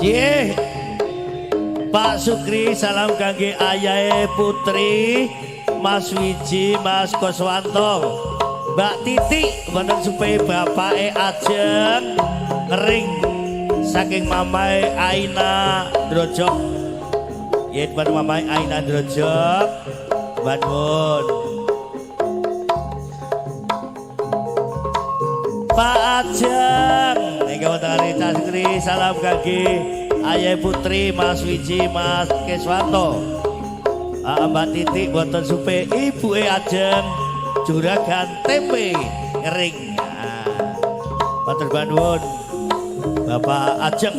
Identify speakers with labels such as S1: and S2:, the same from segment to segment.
S1: Nggih. Pak Sukri salam kangge ayahe Putri, Mas Wiji, Mas Koswanto, Mbak Titik wonten supe bapake Ajeng ngering saking mamae Aina Drojok. Nggih, tuan mamae Aina Drojok. Nuwun. Pak Ajeng ingkang wonten Cak Sukri salam kangge Ayah Putri, Mas Wiji, Mas Keswanto, Mbak Titik wonten supe ibuke Ajeng juragan tempe ngering. Matur nuwun Bapak Ajeng.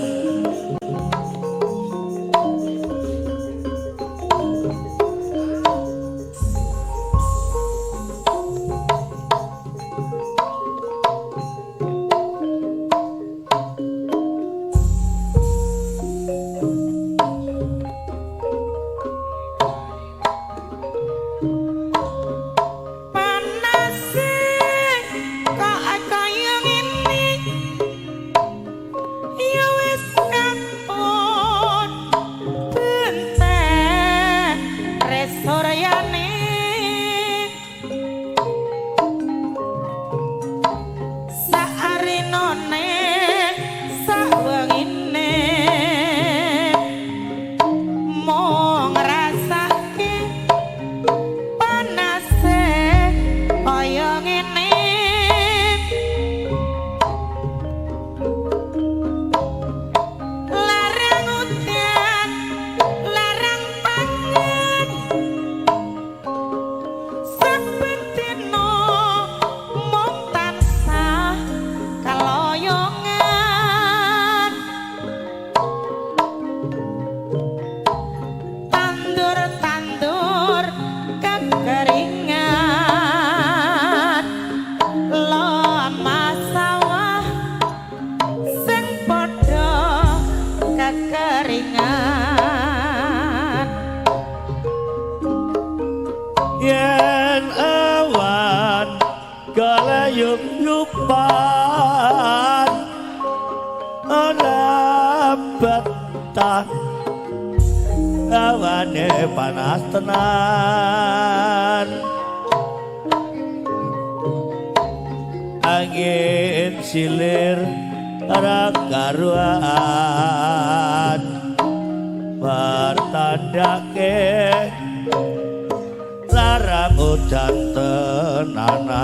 S1: Yupan ora betah awane panas tenan angin silir ora karuan bertandake larang udan tenanan.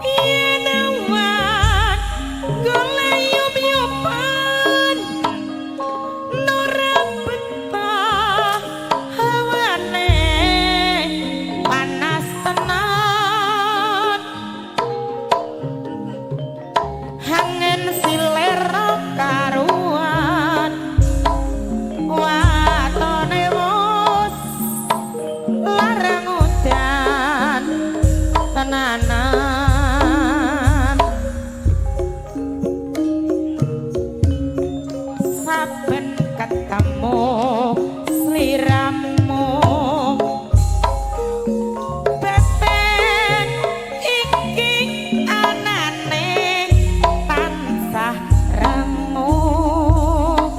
S2: Yen awan goleyup yupan ora betah hawane panas tenan angin silir karuan watone wis larang udan tenanan saben ketemu sliramu beten iki anane tansah renguh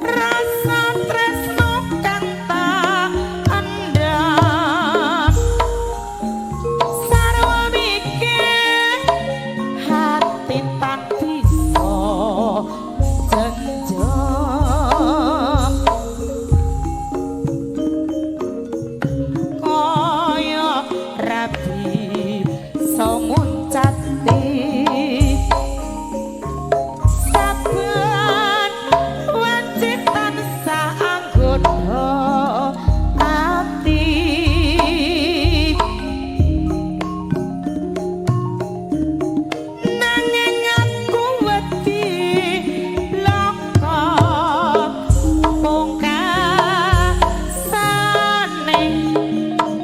S2: rasa tresno kang tak endham sarwa mikir hati tak bisa jenjang kaya rabi nguncati saben wanci tansah anggoda ati nanging aku wedi bloko pungkasane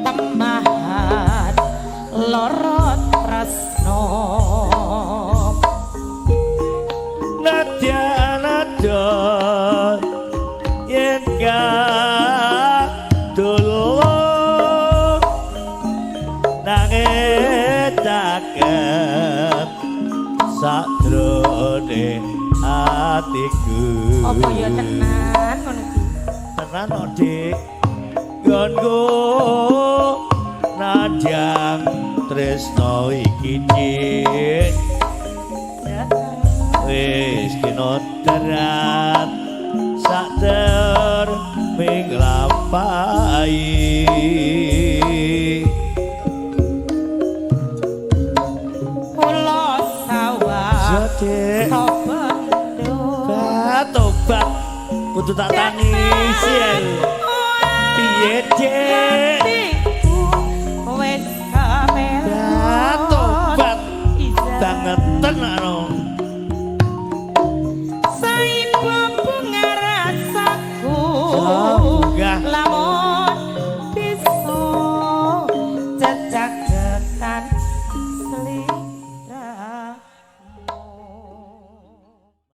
S2: temahan lara tresno.
S1: Nadya nada yen kadolo
S2: Apa ya tenan ngono ki?
S1: Tenan no, Dik. Nggonku nadyan tresno iki, Dik. Wis kinodrat sak derming nglampahi.
S2: Pulo sawah
S1: Dik.
S2: Sobendo.
S1: Tobat kudu tak tangisi aku. Piye, Dik?
S2: Atiku wis kamelot.
S1: Tobat
S2: Iza.
S1: bangeten ano.
S2: Saipo bunga rasaku.
S1: Ya.